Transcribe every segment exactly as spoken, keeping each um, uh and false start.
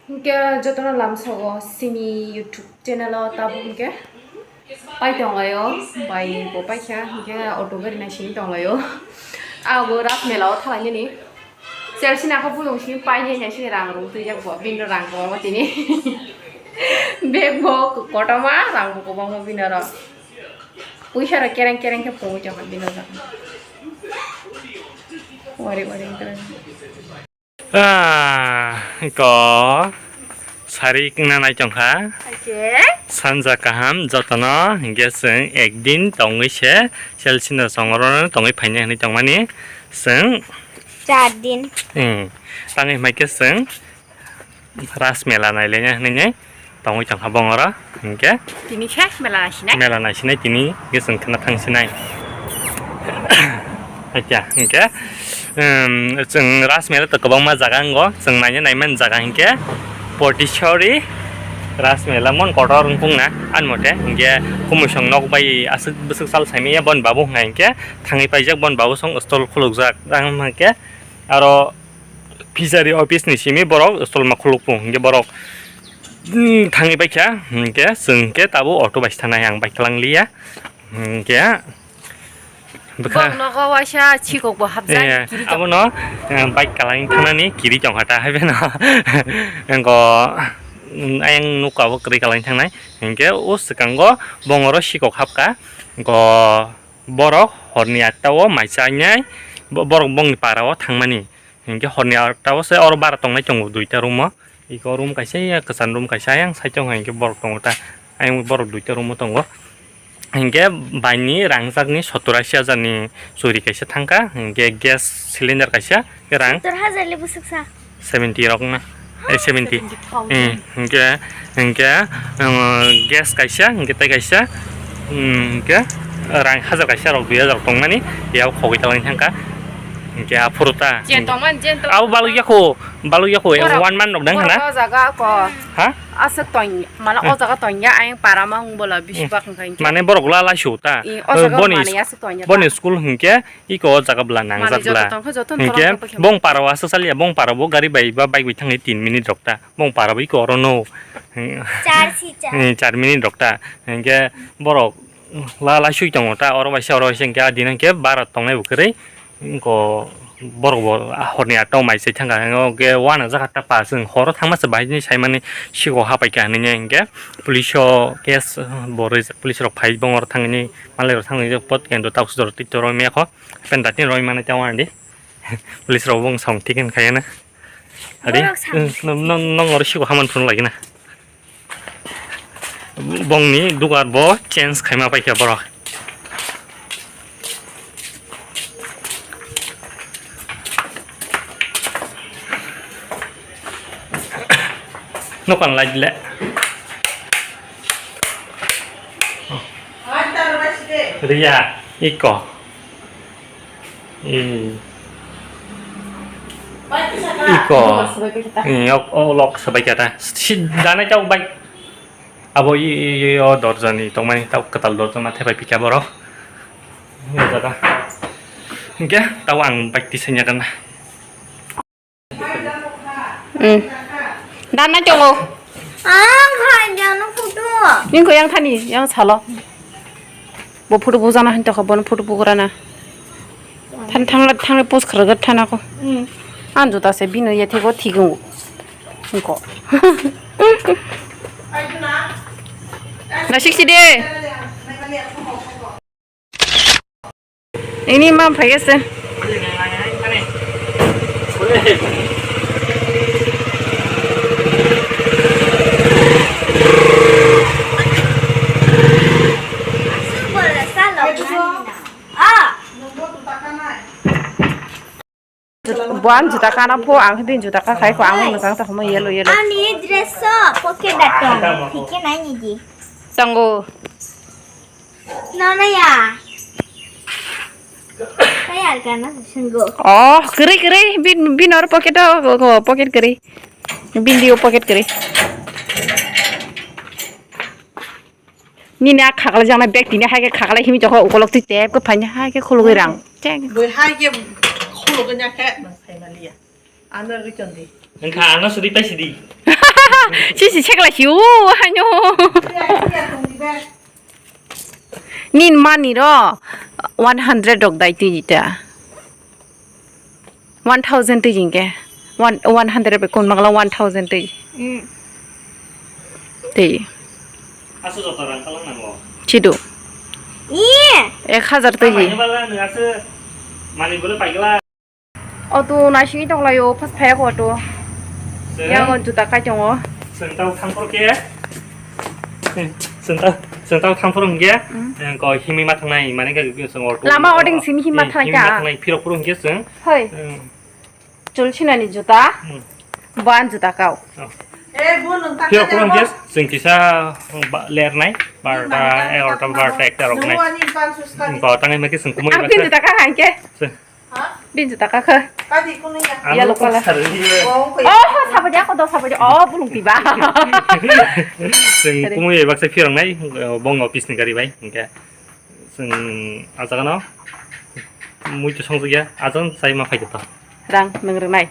Hwnkhe jotono lamsogo chini YouTube channel o tabuk hwnkhe pai tonglaio, bai bo paikha hwnkhe auto gari naising tonglaio. Abo Ras Mela o thalainani. Chelsea nangkhe bujong simi painai naising rang rung twijak bo, bini rang kwbangma tini. Bag bo kotorma, rang bo kwbangma bini oro. Puisa rok kereng kereng khe pungwi tongkha bini o jaga. Wari wari wngkha. Ah, ko sari wngna nai tongkha. Oke. Sanja kaham jotono, hingke chwng ekdin tongwi se Chelsea no chongoro tongwi phainai hinwi tongmani chwng. Char din. Hmm. Tangwi hwnkhe chwng Ras Mela nailaina hinwi tongwi tongkha bongoro, hinkhe tini khe mela naisinai. Mela naisinai tini, hinkhe chwng khna thangsinai. Acha, hinkhe, um, chwng Ras Mela to kwbangma jaga wngo, chwng naina naimani jaga hinkhe Potisori Ras Mela mon kotor wngkukna, ani mote hinkhe kumusong nok bai aswk bwswk sal saimanya bon babu hwnka hinkhe thangwi paijak bon babu song stall khulukjak, tamo hinkhe aro Fishery office ni simi borok stolma khulukpung, hinkhe borok, mm, thangwi baikha, hinkhe chwng khe tabuk auto bai se thangnai, ang bike kwlang liya, hinkhe bwkha. Bok nogo waisa chikok bo habjak, eh, kiri tong. Abono, eh, bike kwlang thangnani kiri tongkha ta, hai beno. Engko, mm, ayang nukha bo kwrwi kwlang thangnai, hinkhe o swkango bongoro sikok habkha, engko borok horni atta o mai chainai, bo-, borok bongni para o thangmani. Hinkhe horni atta o se oro bara tongnai tongo duita room o. Iko room kaisa ya kwcham room kaisa ayang side o hinkhe borok tongo ta. Ayang borok duita room o tongo. Hinkhe baini rangchakni sottor ashi hajar ni churi kaisa thangkha. Hinkhe gas cylinder kaisa rang. Sottor hajar le bwswksa. Seventy rok na. Eh, seventy. Seventy thousand. Hmm, hinkhe, hinkhe, um, gas kaisa, hinkhe tei kaisa, um, hinkhe rang hajar kaisa rok dui hajar tongmani, yao khogwi talai thangkha. Hinkhe aphuru ta. Jen tongmani, jen tong- Abo balok yakho, balok yakho, borok, one month rok dang borok hana? O jaga ko. Ha? Aswk tong, mala o jaga tong ya, ayang para ma wng bola, bisi bak wngkha hinkhe. Mane borok la laisu ta. I, o jaga boni mane aswk tong ya ta. Boni school hinkhe iko o jaga bwla nangjak bwla. Mane joto tongkha, joto hinkhe tongkha, bong para o aswk saliya, bong para bo gari bai ba bike bai thangni tin minute rok ta. Bong para bo iko oro no. Char si char. Hmm, char minute rok ta. Hinkhe borok la la sui tongo ta, oro bai se oro bai se hinkhe a din hinkhe bara tongnai bo kwrwi. Ko borok bo horni atta o mai chai thangkha, hinkhe uanajak ta pa chwng horo thangma se bahai ni saimani siko hapaikha hinwi hinkhe police o case bo rijak, police rok phai bongor thangni malai rok thangni pot kendo tauk sudor twi toroi mekho pen datni roi mani ta uandi police rok bong song thik hinkha yana adi. Borok sam- nong nong nong oro siko haman phunuk lagina. Bongni dugar bo change khaima paikha borok. Nokan lai dile. Ria, iko. I. Iko. I, ok, o lok sabai kata. Si dana jauh bai. Abo i, i, i, o dorjani tongmani tau kwtal dorja ma thepai pika borok. Ni jaga. Hinkhe tau ang bike tisanya kana. Hmm. Dan na chongo. Ang khan jano photo. Ning ko yang thani, yang salo. Bo photo bujana han tokha, bono photo bugrana. Than thang thang post khragat thana ko. Hmm. An juta se bino ye thego thigo. Ko. Na siksi de. Ini mam phai se. Buan juta kana pho, ang bini juta ka khai pho, ang mojang ta homo yellow, yellow. Ani dress o pocket da tong, thike nai ni di. Tongo. Nono ya. Kaya kana senggo. Oh, kiri kiri, bin, bin or pocket o, pocket kiri. Bin dio pocket kiri. Nini a khaklai jana bag tini hai khe khaklai himi jokho ukolok twi tep khe phaini hai khe khulugwi rang. Bui hai khe khulugwi nya khe nang phai maliya. Ano rwi ton di. Wngkha ano sudi pai sidi. Sisi sekla si u hanyo. Nin mani ro one hundred rok dai twi ta. One thousand twi jingke. One, one hundred be kon magla one thousand twi. Mm. Twi. Asu joto rang kalang nango. Chidu. Iye. Ek hajar twi. Mani bala nang asu mani bala paigla. Auto naisingwi tonglaio, phas phaiya kho auto. Sir? Yang juta kai tongo. Sengtao thangphor khe. Sengtao, sengtao thangphor hwnkhe. Hmm. Ko himwi ma thangnai, mane khe seng auto. Lama oding simi himma thangnai ta. Himma thangnai, phirok phuru hwnkhe seng. Hoi. Hmm. Chul sinani juta. Hmm. Ban juta kau. Oh. Phirok phuru hwnkhe seng kisa ba-, lernai, barta, egarota, barta, ekta rok nai. Ko tangai ma khe seng kumui. Ang ba pin juta ka hangke. Seng. Bini juta kakha. Kadi kuno ya? Yellow color. Oh, ho, sabaja, ako do sabaja. Oh, bulung tiba. Seng kumui baksa phirong nai, bong office ni gari bai, hingke. Seng ajagano. Mui to song ya, ajan sai ma phai to. Rang nang renai.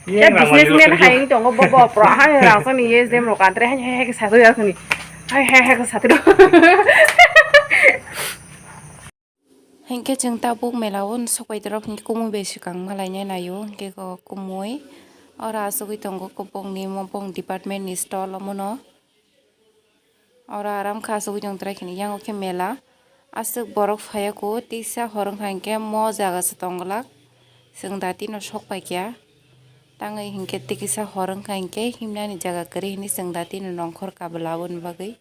Ye businessman hai tongo bo bo pro hai rang sani ye dem ro kantre hai hai hai sa ya kuni. Hai hai hai sa tu. Hinkhe chwng tabuk mela o sokpaitorok hinkhe kumui bai swkang malainai naio, hinkhe o kumui oro achugui tongo, kubungni omo bong department ni stall omono oro aram khe achugui tongtwrai khini. Yang o khe mela aswk borok phaiya kho, tisa hor wngkha hinkhe mo jaga se tongglak, chwng dati no sokpaikha, tangwi hinkhe tikisa hor wngkha hinkhe himnani jaga kwrwi hinwi chwng dati no nongkhor kabla aboni bagwi.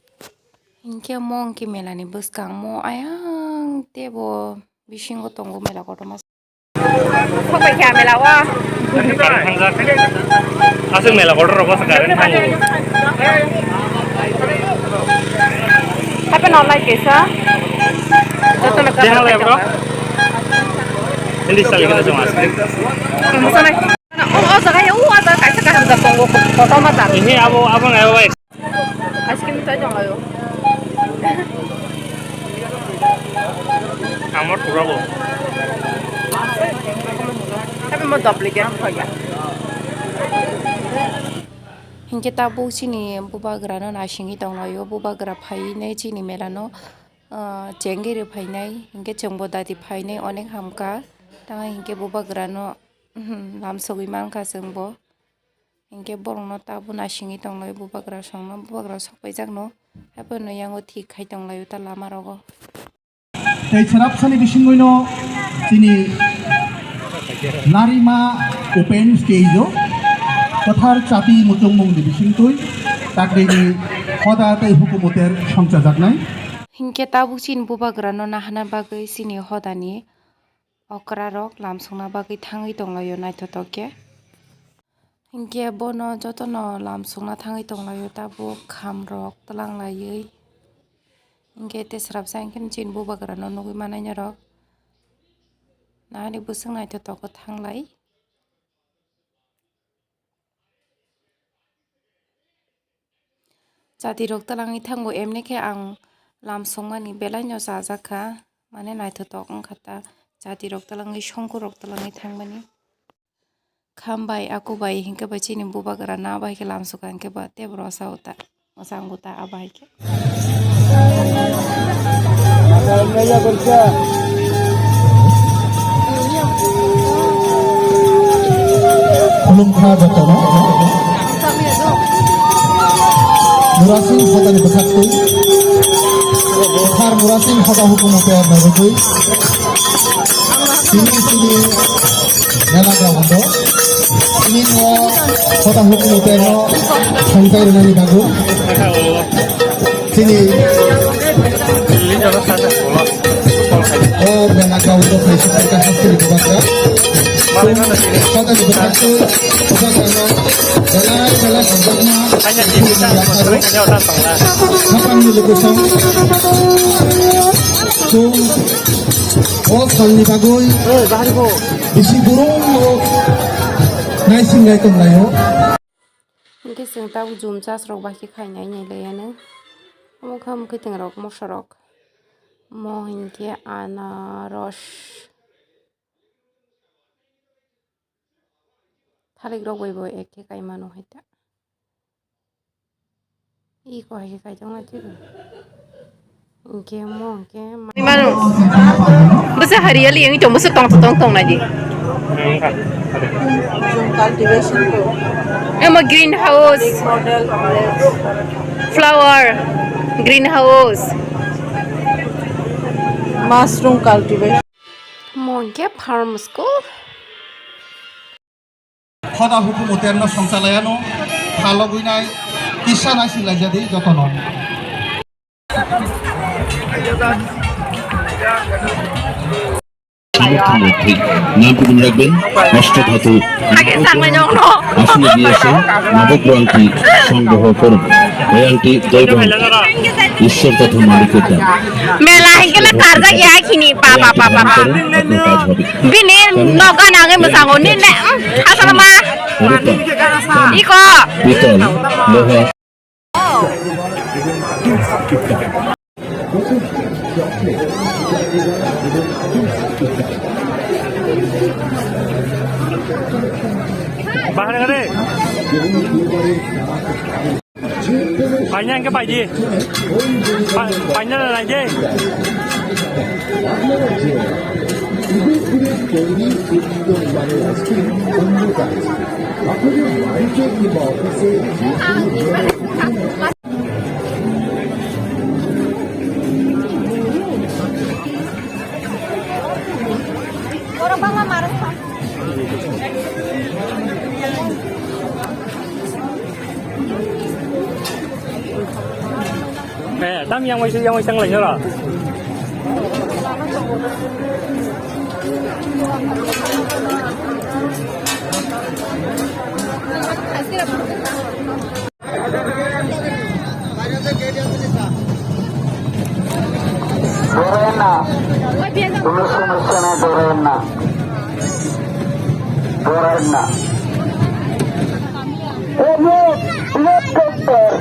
Hinkhe omo wngkhe mela ni bwskango ayang teibo bisingo tongo mela kotorma. Sokphaikha mela o. Aswk mela kotor rogo se current thango. Hape no light kaisa. Joto no. Hindi sa likita sa mas. Musa nai. O, o jaga ya, o jaga kaisa kaham jak tongo, kotorma jak. Ini abo, abo nai bai. Ice cream chai tong laio. Amo thura bo. Tapi mo duplicate khoya. Hinkhe tabuk chini bubagra no naisingwi tong laio, bubagra phai nai chini mela no, ah, chengwi rw phainai, hinkhe chwngbo dati phainai onek hamkha, tamo hinkhe bubagra no, lam sogwi mankha chwngbo. Hinkhe borokno tabuk naisingwi tonglaio bubagra songno, bubagra sokpaijakno, haiphano yango thik khai tonglaio ta lama rogo. Tei chwrapsani bisingwino chini Narima Open Stage o kwthar chati muchungmungni bisingtwi takrini hoda tei hukumoter songchajaknai. Hinkhe tabuk chini bubagrano nahana bagwi chini hodani okrarok lamsokna bagwi thangwi tonglaio naithotok khe. Hinkhe bono jotono lamsokna thangwi tonglaio tabuk khamrok twlanglaiwi. Hinkhe tei swrapsa hinkhe chini bubagrano nugwi manai norok. Nahani bwswk naithotok khe thanglai. Chati rok twlangwi thango, emni khe ang lam songmani belai no chajak kha, mane naithotok wngkha ta, chati rok twlangwi songkur rok twlangwi thangmani. Kham bai, aku bai, hinkhe bai chini bubagra na bai khe lam sokha hinkhe ba tei bo rwsa o ta. Mwchang bo ta abo hai khe. Khulumkha jotono. Murasing hodani bwkhaktwi. Sar Murasing hoda hukumu tei norogwi. Sini sini mela ground o. Sini no hoda hukumu tei no thangtai rwnani bagwi. Sini o mela ground o khaisi khaisi hasteni bubagra. Hoda ni bwkhaktwi bubagrano belai belai hamjakma. Khapangni lukusong. Chwng o salni bagwi bisi burung no naising nai tong laio. Hinkhe chwng tabuk jum chas rok bai khe khainai nai laiya no. Omo khe mwkhwtwng rok moso rok. Mo hinkhe anaros. Thalik rok bai bo ek khe kai mano hai ta. Iko hai khe kaijaknai twibo. Hwnkhe omo hwnkhe ma- Mano. Bwsa hariyali wngwi tong, bwsa tong tong tong nai di. Cultivation to. Omo green house. Big model, yes. Flower. Green house. Mushroom cultivation. Omo hwnkhe farm school. Khoda hukumu terno songchalaiano, phalogwinai kisa naisilaijadi jotono. নামটি মনে রাখবেন, অষ্টধাতু আসনে গিয়েছে, নবগ্রহ আংটি সংগ্রহ করুন। এই আংটি দৈব আংটি, ঈশ্বর তথা মালিকের দান। Mela hingke na karjak ya khini, pa, pa, pa, pa, pa. Bini nogo nangi mwsango, nini, mm, asal ma. Iko. Pital, loha. Bahar kare. Paina hingke paidi. Pa-, paina na naidi. Eh, tam yang waisa, yang waisa ngelai nyora. Doraina. Dulu semestinya doraina. Doraina. Ini, ini dokter.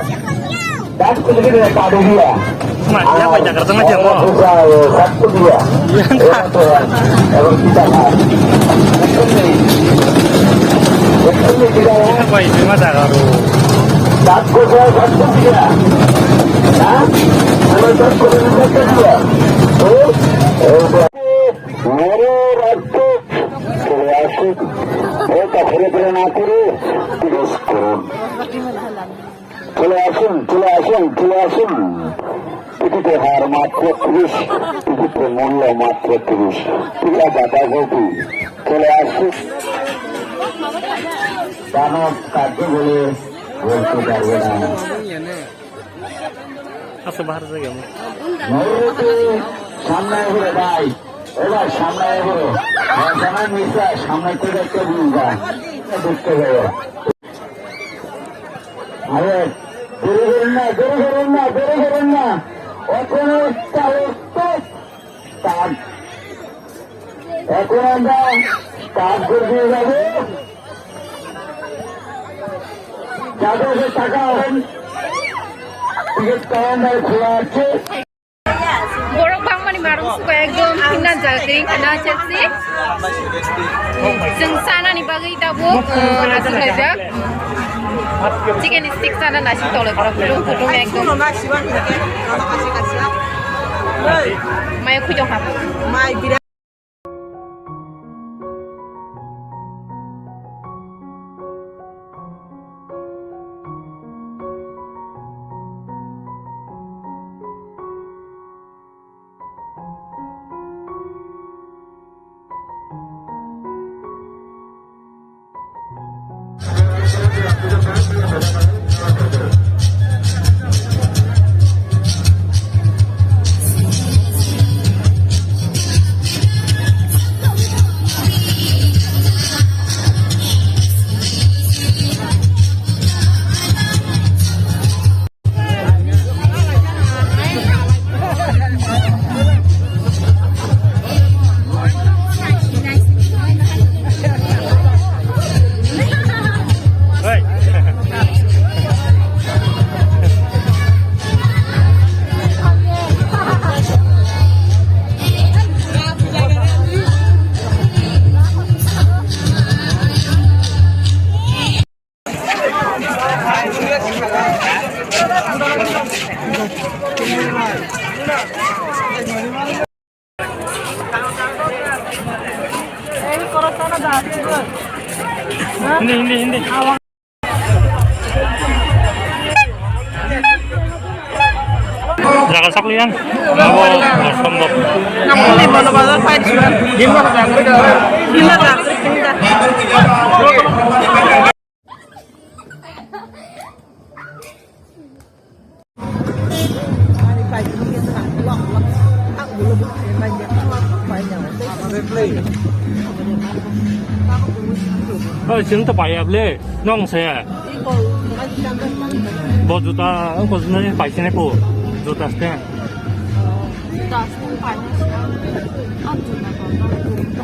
Mas, yang banyak kerja macam apa? Iya, enggak. Apa itu mata karu? চলে আসুন, চলে আসুন, চলে আসুন। টিকিটের হার মাত্র ত্রিশ, টিকিটের মূল্য মাত্র ত্রিশ। টিকিট বাধা ঘটি, চলে আসুন। দানব কার্য বলে বলতে পারবে না। আচ্ছা, বাহার জায়গা আমার। মূর্তি সামনে এগোরে ভাই, এবার সামনে এগোরে। ভাষণের নিচে সামনে থেকে একটা ভূমিকা দেখতে হবে। আরে, দেরি করুন না, দেরি করুন না, দেরি করুন না। ওখানে একটা অর্থ তার। এখন আমরা কাজ করতে যাবো। যাদের যে টাকা এখন টিকিট কাউন্টার খোলা আছে। Borok bangmani marung suka ekdom himna jagri khana chepsi. Chwng chanani bagwi tabuk, uh, aswk laijak. Chicken stick chana nasi tole borok kutung kutung ekdom. Maya khujok ha. Hindi, hindi, hindi. Jaga saklian. Abo sombok. Oi, chwng to paiya ble, nong se. Bo juta, o ko juna pai sene ko. Juta stand. Juta stand pai na sina. Ang juta ko,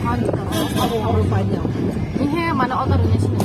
ang juta ko. Ihe, mane order ni sini.